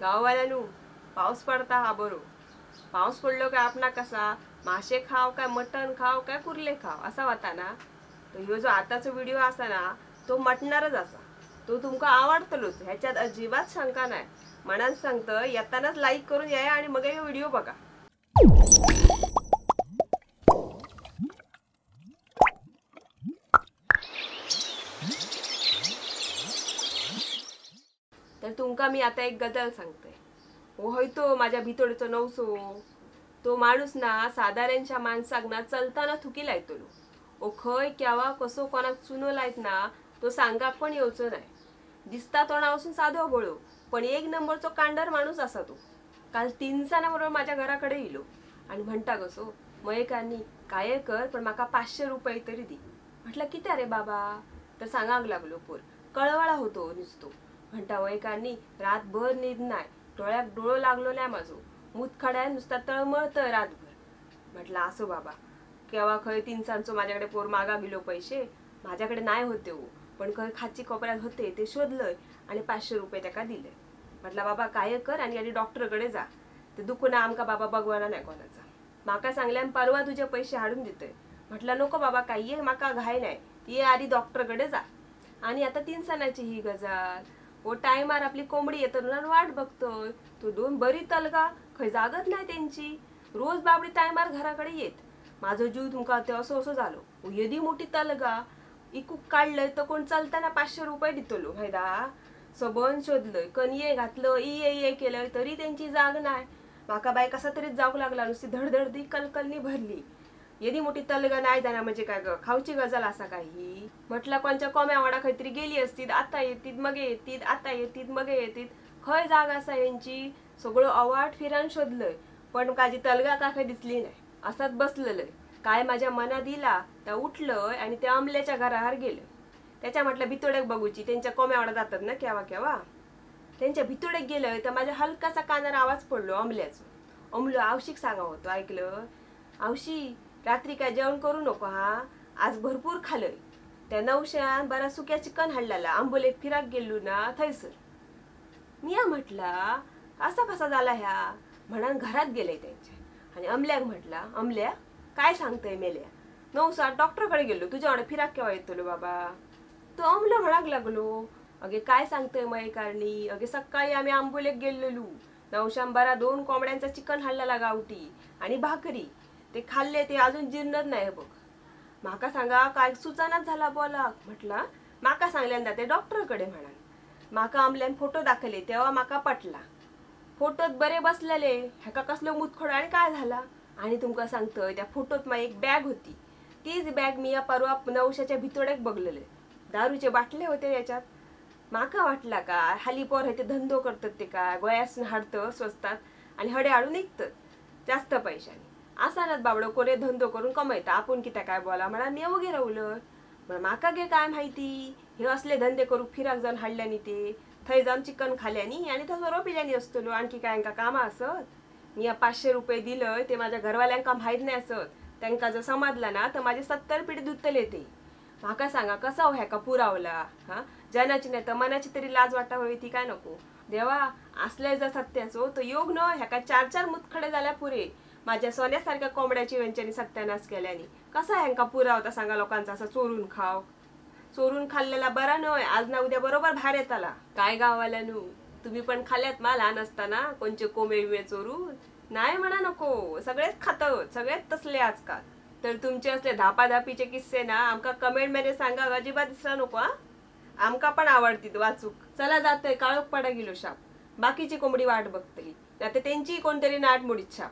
गाववाल्यांनो पाऊस पडता हा बरो, पाऊस पडलो काय आपणा कसा मासे खाव काय मटण खाव काय कुर्ले खाव असा होता ना। तर ह्यो जो आताचो व्हिडिओ असा ना तो मटणारच असा, तो तुमका आवडतलोच ह्याच्यात अजिबात शंका नाही। मनान सांगतं येतानाच लाईक करून या आणि मग हे व्हिडिओ बघा। तर तुमका मी आता एक गजल सांगते। हो हय तो माझ्या भितोडीचो नवसो, तो माणूस ना साधारणच्या माणसाक ना चलताना थुकी लायतलो। ओ खंय केवा कसो कोणाक चुनो लायत ना तो सांगाक पण येवचो नाही। दिसता तोंडा वसून साधो भोळो पण एक नंबरचो कांडर माणूस असा तो। काल 3 जाणां बरोबर माझ्या घराकडे इलो आणि म्हणता कसो मयकांनी काय कर पण माका 500 रुपये तरी दी। म्हटलं किती रे बाबा, तर सांगाक लागलो पोर कळवळा होतो नुसतो। म्हणता वयकांनी रातभर न्हीद नाही, डोळ्याक डोळो लागलो नाही माझो, मुतखड्यान नुसता तळमळतय रातभर। म्हटलं असो बाबा, केव्हा खंय 3 माझ्याकडे पोर मागा गेलो पैसे, माझ्याकडे नाही होते हो, पण खंय खाची कोपऱ्यात होते ते शोधलंय आणि 500 रुपये त्याका दिले। म्हटलं बाबा काय कर आणि आधी डॉक्टरकडे जा, ते दुखणं आमका बाबा बघवाना नाही कोणाचा। माका सांगल्यान परवा तुझे पैसे हाडून देतोय। म्हटलं नको बाबा काही माका घाय नाही, ये आधी डॉक्टरकडे जा। आणि आता 3 सणाची ही गजाल, ओ टायमार आपली कोंबडी येत वाट बघतोय, तो दोन बरी तलगा खंय जागत नाही त्यांची, रोज बाबडी टायमार घराकडे येत। माझो जीव तुमका ते असो असो झालो, येदी मोठी तलगा इकूक काढलंय तर कोण चलताना 500 रुपये दितलो माहिती। सबन शोधलंय कणये घातलं इये इये केलंय तरी त्यांची जाग नाही। माका बाई कसा तरी जाऊक लागला, नुसती धडधडदी कलकलनी भरली। येदी मोठी तलगा नाही जाणार म्हणजे काय ग, खावची गजाल असा काही। म्हटलं कोणच्या कोम्या वाडा खंय गेली असतीत, आता येतीत मगे येतीत, आता येतीत मगे येतीत, खंय जाग असा यांची। सगळं अवाट फिरान शोधलंय पण काजी तलगा का खंय दिसली नाही। असाच बसलेलंय काय माझ्या मनात दिला तर उठलंय आणि त्या आंबल्याच्या घरावर गेलं। त्याच्या म्हटलं भितोड्याक बघूची, त्यांच्या कोम्यावाडा जातात ना केव्हा केव्हा। त्यांच्या भितोड्याक गेलं तर माझ्या हलकासा कानावर आवाज पडलो आंबल्याचो। अमलो आवशीक सांगा होतो ऐकलं, आवशी रात्री काय जेवण करू नको हा, आज भरपूर खालय। त्या नवशान बरा सुक्या चिकन हाडलेला, आंबोलेक फिराक गेलो ना थंयसर। मी म्हटला असा कसा झाला ह्या म्हणान घरात गेले त्यांच्या आणि अमल्याक म्हटला, अमल्या काय सांगतय मेल्या, 9 डॉक्टरकडे गेलो तुझ्या फिराक केव्हा येतलो बाबा। तो अमलो म्हणाक लागलो, अगे काय सांगतय मयकारणी, अगे सकाळी आम्ही आंबोलेक गेलेलो, नवशान बरा 2 कोंबड्यांचा चिकन हाडलेला गावठी आणि भाकरी, ते खाल्ले ते अजून जीर्णच नाही बघ। माका सांगा काय सुचनाच झाला बोला। म्हटला माका सांगल्यांदा ते डॉक्टरकडे म्हणाल। माका आमल्यान फोटो दाखवले तेव्हा माका पटला, फोटोत बरे बसलेले ह्याका कसलो मुतखडो आणि काय झाला। आणि तुमका सांगतोय त्या फोटोत मा एक बॅग होती, तीच बॅग मी या परवा नवशाच्या भितोड्याक बघलेले, दारूचे बाटले होते याच्यात। माका वाटला काय हाली पोर ते धंदो करतात ते काय गोयासून हाडतं स्वस्तात आणि हडे हाडून विकतात जास्त पैशाने, असानात बाबडो कोणे धंदो करून कमयता, आपण कित्या काय बोला म्हणा मी वगैरे रावलं। माका गे काय माहिती हे असले धंदे करू फिराक जाऊन हाडल्यानी ते थंय जाऊन चिकन खाल्यानी आणि थंय सोरो पिल्यानी असतलो, आणखी काय हांकां कामां आसत। मी 500 रुपये दिलंय ते माझ्या घरवाल्यांका माहीत नाही असत, त्यांका जर समजला ना तर माझे 70 पिढी दुखतले ते। म्हाका सांगा कसा हो ह्याका पुरावला, हा जनाची नाही तर मनाची तरी लाज वाटा हवी ती काय नको। देवा असले जर सत्याचो तो योग न ह्याका 4-4 मुतखडे झाल्या पुरे, माझ्या सोन्यासारख्या कोंबड्याची व्यंच्यानी सत्यानाश केल्यानी कसा ह्यांका पुरावता सांगा लोकांचा। असा चोरून खाव, चोरून खाल्लेला बरा नय, आज ना उद्या बरोबर बाहेर येताला। काय गाववाल्यानू तुम्ही पण खाल्यात मा लहान असताना कोणचे कोंबे बिमे चोरून? नाही म्हणा नको, सगळेच खातात, सगळेच तसले आजकाल। तर तुमचे असले धापाधापीचे किस्से ना आमका कमेंट मध्ये सांगा, अजिबात दिसला नको हा, आमका पण आवडतीत वाचूक। चला जातोय काळोख पडा गेलो शाप, बाकीची कोंबडी वाट बघतली नाही तर त्यांची कोणतरी नाट मोडीत शाप।